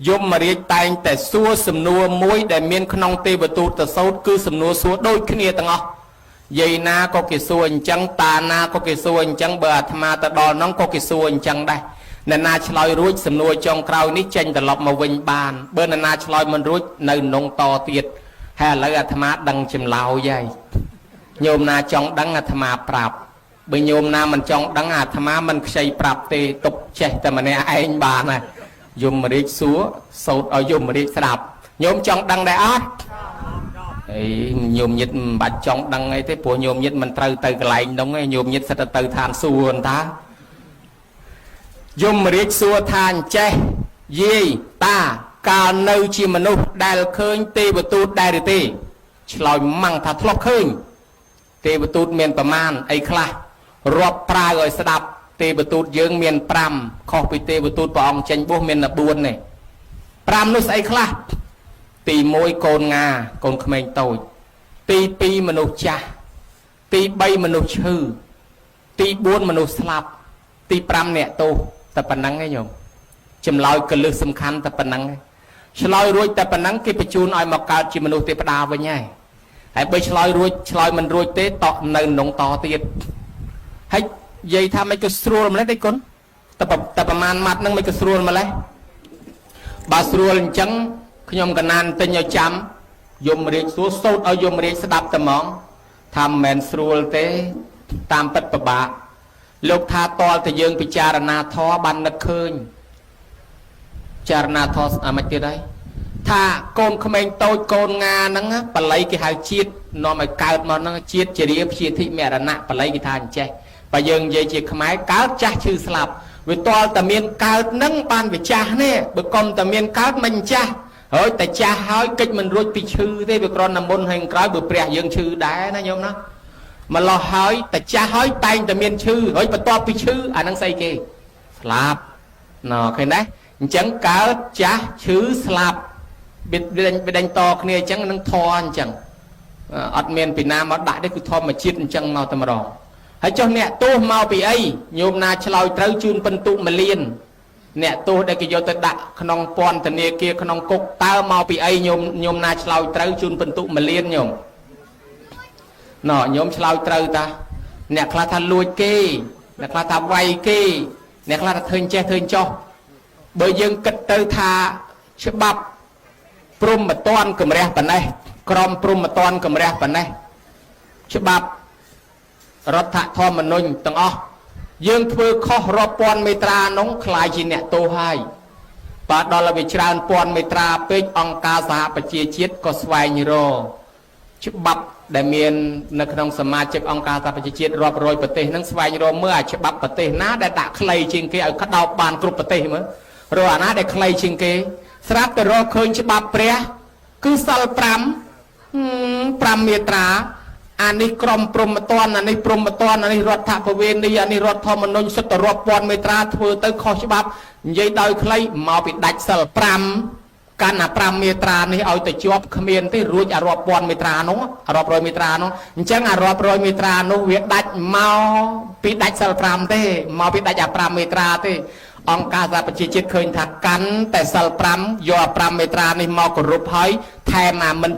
យមរាជតែងតែសួរសំណួរមួយដែលមានក្នុងទេវទូតសោតគឺសំណួរសួរដូចគ្នាទាំងអស់យាយណាក៏គេសួរអញ្ចឹងតាណាក៏គេសួរអញ្ចឹងបើអាត្មាទៅដល់នោះក៏គេសួរអញ្ចឹងដែរអ្នកណាឆ្លើយរួចសំណួរចុងក្រោយនេះចេញត្រឡប់មកវិញបានបើអ្នកណាឆ្លើយមិនរួចនៅនងតទៀតហើយឥឡូវអាត្មាដឹងចម្លើយហើយញោមណាចង់ដឹងអាត្មាប្រាប់បើញោមណាមិនចង់ដឹងអាត្មាមិនខ្ចីប្រាប់ទេទុកចេះតែម្នាក់ឯងបានណាយមរាជសួរសោតឲ្យយមរាជស្ដាប់ញោមចង់ដឹងដែរអត់អីញោមញាតមិនបាច់ចង់ដឹងអីទេព្រោះញោមញាតមិនត្រូវទៅកន្លែងនោះឯងញោមញាតសិតតែទៅឋានសួគ៌តាយមរាជសួរថាអញ្ចេះយាយតាកាលនៅជាមនុស្សដែលឃើញទេវទូតដែរឬទេឆ្លើយម៉ាំងថាធ្លាប់ឃើញទេវទូតមានប្រមាណអីខ្លះរាប់ប្រាវឲ្យស្ដាប់ទេវទូតយើងមាន5ខុសពីទេវទូតព្រះអង្គចេញបួសមាន4នេះ5នោះស្អីខ្លះទី1កូនងាកូនក្មេងតូចទី2មនុស្សចាស់ទី3មនុស្សឈឺទី4មនុស្សស្លាប់ទី5អ្នកទោសតែប៉ុណ្ណឹងឯងញោមចម្លើយកលឹះសំខាន់តែប៉ុណ្ណឹងឯងឆ្លើយរួចតែប៉ុណ្ណឹងគេបញ្ជូនឲ្យមកកើតជាមនុស្សទេវតាវិញហើយហើយបើឆ្លើយរួចឆ្លើយមិនរួចទេតក់នៅក្នុងតទៀតហើយនិយាយថាមិនក៏ស្រួលម្លេះទេគុណតែតែប្រហែលម៉ាត់ហ្នឹងមិនក៏ស្រួលម្លេះបើស្រួលអញ្ចឹងខ្ញុំកណានទិញឲ្យចាំយមរាជសួរសូត្រឲ្យយមរាជស្ដាប់តែហ្មងថាមិនមែនស្រួលទេតាមពិតពិបាកលោកថាតលតែយើងពិចារណាធម៌បាននឹកឃើញចារណាធម៌អាមិនទៀតហើយថាកូនក្មេងតូចកូនងាហ្នឹងបល័យគេហៅជាតិនាំឲ្យកើតមកហ្នឹងជាតិជារាព្យាធិមរណៈបល័យគេថាអញ្ចេះបើយើងនិយាយជាខ្មែរកើតចាស់ឈឺស្លាប់វាតលតែមានកើតហ្នឹងបានវាចាស់នេះបើកុំតែមានកើតមិនចាស់ហើយតែចាស់ហើយកិច្ចមិនរួចពីឈឺទេវាគ្រាន់តែមុនហើយក្រោយបើព្រះយើងឈឺដែរណាញោមណាម្លោះហើយតែចាស់ហើយតែងតែមានឈឺហើយបន្ទាប់ពីឈឺអាហ្នឹងស្អីគេស្លាប់ណឃើញទេអញ្ចឹងកើតចាស់ឈឺស្លាប់វាដេញតគ្នាអញ្ចឹងនឹងធរអញ្ចឹងអត់មានពីណាមកដាក់ទេគឺធម្មជាតិអញ្ចឹងមកតែម្ដងហើយចុះអ្នកទោសមកពីអីញោមណាឆ្លើយត្រូវជូនពិន្ទុមួយលានអ្នកទោសដែលគេយកទៅដាក់ក្នុងពន្ធនាគារក្នុងគុកតើមកពីអីញោមញោមណាឆ្លើយត្រូវជូនពិន្ទុមួយលានញោមណញោមឆ្លើយត្រូវតាអ្នកខ្លះថាលួចគេអ្នកខ្លះថាវាយគេអ្នកខ្លះថាធ្វើចេះធ្វើចោះបើយើងគិតទៅថាច្បាប់ព្រំមិនតាន់កម្រះប៉ុណ្ណេះក្រមព្រំមិនតាន់កម្រះប៉ុណ្ណេះច្បាប់រដ្ឋធម្មនុញ្ញទាំងអស់យើងធ្វើខុសរាប់ពាន់មេត្រានោះក្លាយជាអ្នកទោសហើយបាទដល់ឲ្យវាច្រើនពាន់មេត្រាពេកអង្គការសហប្រជាជាតិក៏ស្វែងរកច្បាប់ដែលមាននៅក្នុងសមាជិកអង្គការសហប្រជាជាតិរាប់រយប្រទេសហ្នឹងស្វែងរកមើលអាច្បាប់ប្រទេសណាដែលដាក់ខ្លីជាងគេឲ្យក្តោបបានគ្រប់ប្រទេសមើលរកអាណាដែលខ្លីជាងគេស្រាប់តែរកឃើញច្បាប់ព្រះគឺសិល5 5មាត្រាអានេះក្រមព្រំតនអានេះព្រំតនអានេះរដ្ឋប្រវេណីអានេះរដ្ឋធម្មនុញ្ញសិតតែរាប់ពាន់មេត្រាធ្វើទៅខុសច្បាប់និយាយដោយខ្លីមកពីដាច់សិល5កាន់អា5មាត្រានេះឲ្យទៅជាប់គ្មានទេរួចអារាប់ពាន់មេត្រានោះរាប់រយមេត្រានោះអញ្ចឹងអារាប់រយមេត្រានោះវាដាច់មកពីដាច់សិល5ទេមកពីដាច់អា5មេត្រាទេអង្គការសហប្រជាជាតិឃើញថាកាន់តែសិល5យកអា5មេត្រានេះមកគោរពហើយថែមអាមិន